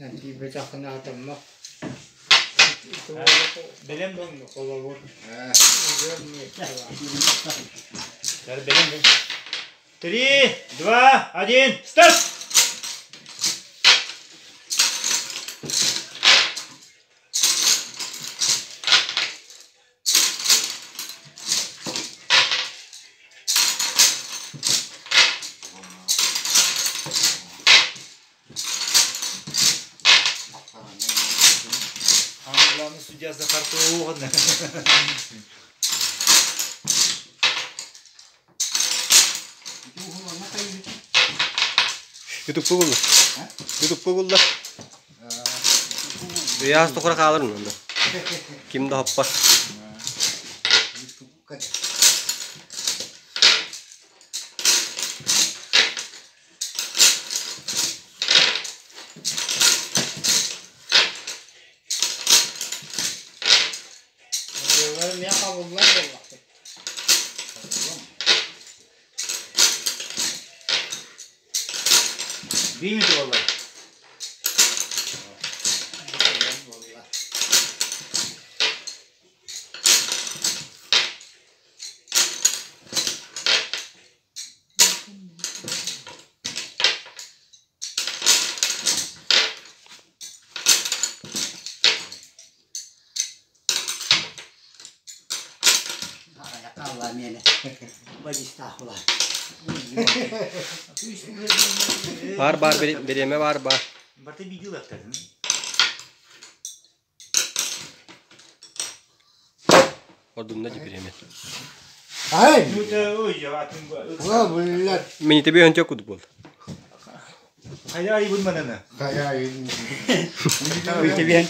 Тиийбэтэххинэ хатаммат. Бэлэм Холобур. Бэлэм. Три, два, один, старт! Главный судья Захар Туоҕана. Ютубка булла. Ютубка булла. Ыйаас тухары хаалар онно. Ким да хоппот. Дьыллар эмиэ хабыллар буоллахпыт. Биир минут буолла. Буолла. Бар бар бириэмэ бар бар. Барта видеолар. Ордунна ди бириэмэ. Ай! Ну это ой, атын. О, блядь. Мини тебе он кудук бол. Хайа айбын манана. Хайа, Үй тебе